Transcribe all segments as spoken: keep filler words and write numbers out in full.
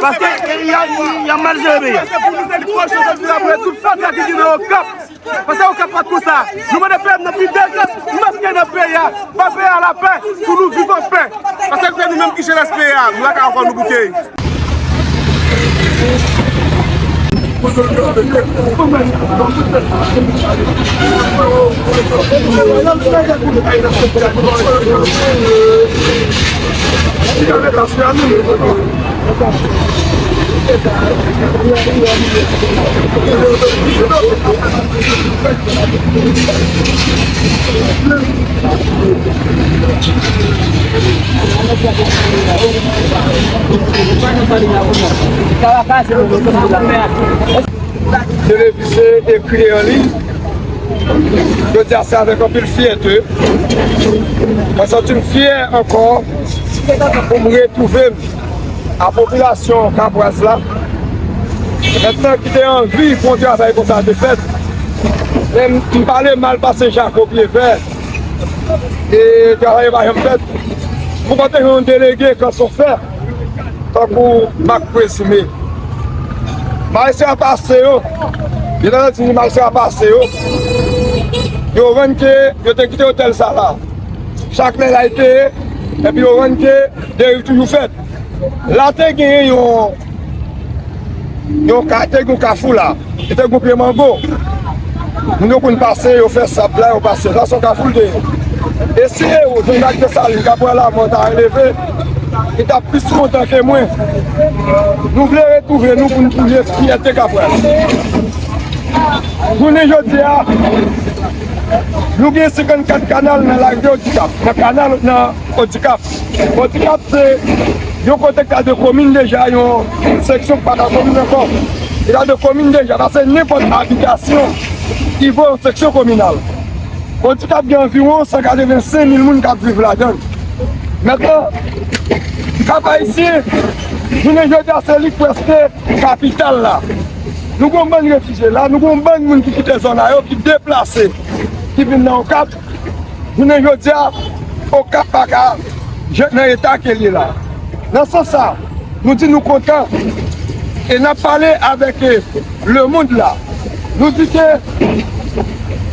Paske y a, y a mal jere peyi a. Tout fatra ki genyen Okap. Paske Okap pa t konsa. Nou mande pèp nan pi degras maske nan peyi a. Ba peyi a lapè pou nou viv anpè. Paske se nou menm ki jenès peyi a. Nou la ka ankò nou bouke. Televize ekri an liy. Jodi a, se avèk anpil fyète mwen santi m fyè ankò pou m retwouve m a popilasyon kapwaz la. Mentnan ki te anvi pou yon travay konsa te fèt, men m pale mal pase Jako Pyevè e travay yo pa janm fèt. Pou kote yon delege kanson fè tankou Mak Prezime. Majistra pase yo, yo ta di majistra pase yo, yo rann ke yo te kite otèl sa la. Chak lè la te ye, epi yo rann ke deriv toujou fèt. La te genyen yon, yon ka, te gen yon kafou la. Li te gon pye mango. Moun yo konn pase, yo fè sab la, yo pase. Sa se yon kafou l te ye. E si e ou, Jean-Jacques Dessalines, Kapral Lamò ta releve, li t ap plis kontan ke mwen. Nou vle retwouve nou pou n touye fyète Kapral. Jounen jodi a, nou gen senkannkat kanal nan larive Odikap, nan kanal nan Odikap. Odikap se yon kote ki ta de komin deja, yon seksyon ki pa ta komin ankò. Li ta de komin deja, paske nenpòt abitasyon ki vo yon seksyon kominal. Odikap gen anviwon san katrevensenk mil moun k ap viv ladan l. Mentnan, Kap Ayisyen, jounen jodi a, se li k prèske kapital la. Nou gen yon bann refijye la, nou gen yon bann moun ki kite zòn a yo, ki deplase, ki vin nan Okap. Jounen jodi a, Okap pa ka jwenn nan eta ke l ye la. Nan sans sa, nou di nou kontan e n ap pale avèk, eh, lemonn la. Nou di ke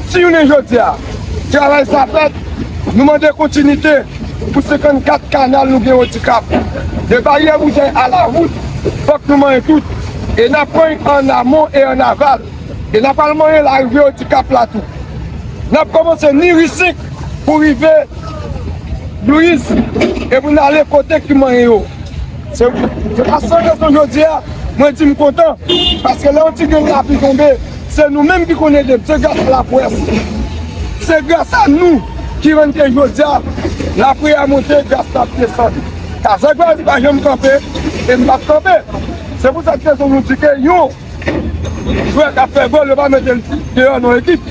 si jounen jodi a, travay sa fèt, nou mande kontinite pou senkannkat kanal nou gen Odikap. De Baryè Boujay a Lavout, fòk nou manyen tout. E n ap manyen an amon e an aval. E n ap al manyen larive Odikap la tou. N ap kòmanse Niri senk pou rive Blue Hills, e pou n ale kote ki manyen yo. Se, se pa san rezon jodi a, mwen di m kontan, paske lè yon ti grenn lapli tonbe, se nou menm ki konn ede m, se gras a laprès. Se gras a nou ki rann ke jodi a, lapli a monte, gras la ap desann. Kazèk Varis pa janm kanpe, e m p ap kanpe. Se pou sa k fè nou di ke yon frè k ap fè gòl, yo pa mete l deyò nan ekip.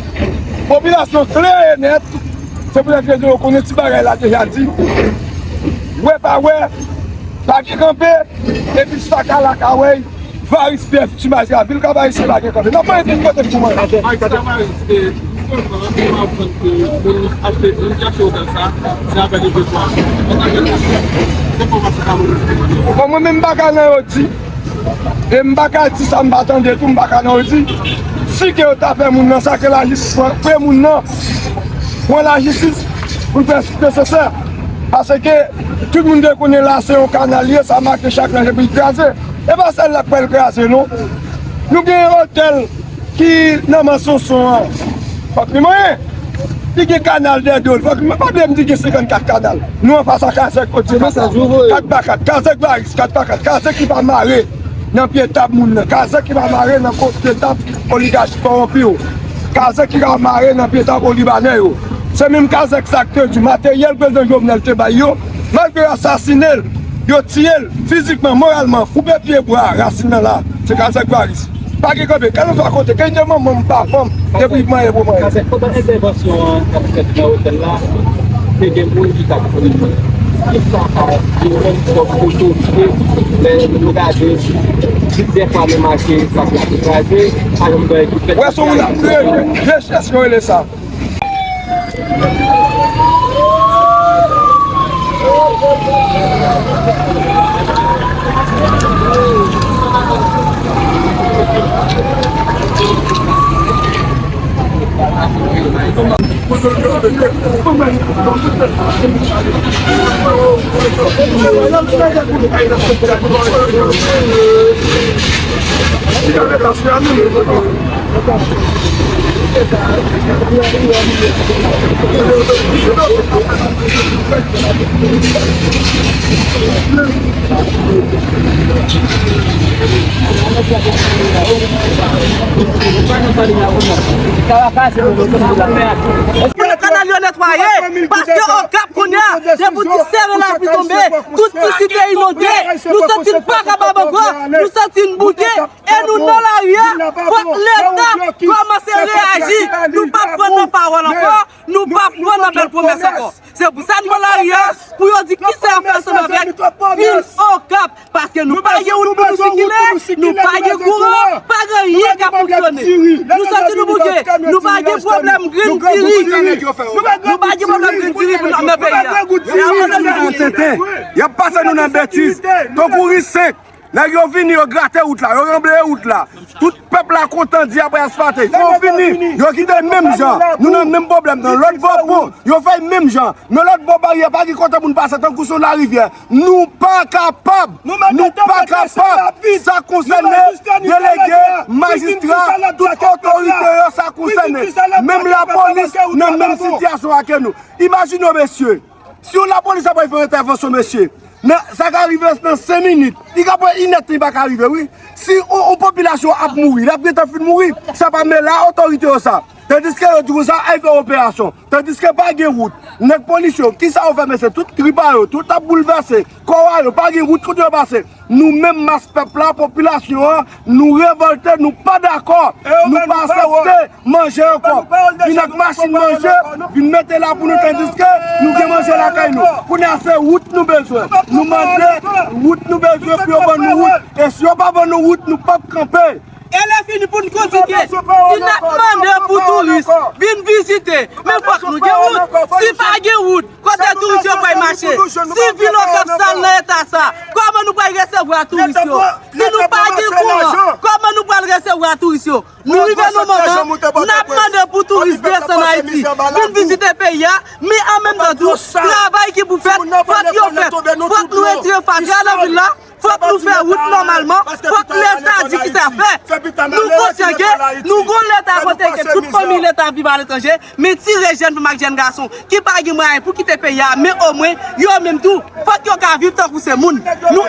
Popilasyon klè e nèt, se poutèt rezon yo konnen ti bagay la deja di. Wè pa wè, pa gen kanpe, epi sa ka la ka wè, Varis P F ti majra, vil Kap Ayisyen pa gen kanpe. N ap mande tout kote pou manje. Sa Varis, e, sèlman, nou aprann ke moun achte, moun ki achte otèl sa, se avèk Epekwa. Bon, mwen menm m pa ka nan yo di. E m pa ka di sa m pa tande tou, m pa ka nan yo di. Si ke yo ta fè moun nan sa, ke lajistis pran, pran moun nan, pran lajistis pou l fè sa k nesesè. Paske tout moun te konnen la se yon kanal ye, sa make chak laj epi l kraze. E pa sèl la k pral kraze non. Nou gen otèl ki nan men Sonson an, fòk li manyen. Li gen kanal dèyè do l, fòk li manyen. Pa bliye m di gen senkannkat kanal. Nou anfas a kazèk Odikap, kat pa kat, kazèk Varis, kat pa kat, kazèk ki pa mare nan pye tab moun nan, kazèk ki pa mare nan ko-, pye tab oligachi kòwonpi yo, kazèk ki pa mare nan pye tab olibanè yo. Se menm kazèk sa k te di materyèl prezidan Jovenel te bay yo, malgre yo asasinen l, Yo tiye l fizikman, moralman, koupe pye bwa rasin nan la. Se Kazèk Varis. Pa gen kanpe, kèlkeswa kote, ke l te manman m, papa m, depi manyen pou manyen. Kazèk, pandan entèvansyon an t ap fèt nan otèl la, te gen moun ki t ap kouri. Kisa a, gen menm kòm otorite, lè nou gade, plizyè fwa nou make, sa k la kraze, pa yon bagay ki fèt. Wè, se yon rechèch yo rele sa. Kanal yo netwaye, paske Okap kounye a, depi ti sere lapli tonbe, tout ti site inonde, nou santi n pa kapab ankò, nou santi n bouke. E nou nan lari a, fòk Leta kòmanse reyaji. Nou p ap kwè nan pawòl ankò, nou p ap kwè nan bèl pwomès ankò. Se pou sa n nan lari a, pou yo di kisa y ap fè ansanm avèk vil Okap. Paske nou pa gen wout pou nou sikile, nou pa gen kouran, pa gen anyen k ap fonksyone. Nou santi nou bouke, nou pa gen pwoblèm grenn diri. Nou pa gen pwoblèm grenn diri pou n nan peyi a. Y ap pase nou nan betiz. Tankou ri senk. Nèg yo vini, yo grate wout la, yo ranble wout la. Tout pèp la kontan di apre asfate. Yo vini, yo kite menm jan. Nou nan menm pwoblèm nan lòt bò pon. Yo fè menm jan. Men lòt bò baryè, pa gen kote moun pase tankou se yon larivyè. Nou pa kapab. Nou pa kapab. Sa konsène delege, majistra, tout otorite yo sa konsène. Menm lapolis nan menm sitiyasyon a ke nou. Imajine w, mesye. Si yon lapolis ap fè yon entèvansyon, mesye, nan, sa ka rive nan senk minit. Li ka pran inèdtan, li pa ka rive, wi. Si yon, yon popilasyon ap mouri, l ap gentan fin mouri. Sa pa men la otorite yo sa. Tandiske yo di konsa, al fè operasyon. Tandiske pa gen wout. Nèg polis yo, kisa yo fè, mesye? Tout trip a yo, tout ap boulvèse. Kò a yo, pa gen wout kote yo pase. Nou menm mas pèp la, popilasyon an, nou revòlte, nou pa dakò. Nou pa aksepte manje ankò. Vin ak machin manje, vin mete la pou nou, tandiske nou gen manje lakay nou. Kounye a se wout nou bezwen. Nou mande wout nou bezwen pou yo ban nou wout. E si yo pa ban nou wout, nou p ap kanpe. E lè fini pou n kondike, si n ap mande pou touris vin vizite, men fòk nou gen wout. Si pa gen wout, kote touris yo pral mache? Si vil Okap sal nan eta sa, kòman nou pral resevwa touris yo? Si nou pa gen kouran, kòman nou pral resevwa touris yo? Nou rive nan moman, n ap mande pou touris desann Ayiti, vin vizite peyi a, men an menm tan tou, travay ki pou fèt, fòk yo fèt, fòk nou retire fatra nan vil la, fòk nou fè wout nòmalman, fòk Leta di kisa fè. Nou konsyan ke nou gon Leta kote ke tout fanmi Leta ap viv aletranje, men ti jèn fanm ak jèn gason ki pa gen mwayen pou kite peyi a, men omwen, yo menm tou, fòk yo ka viv tankou se moun. Nou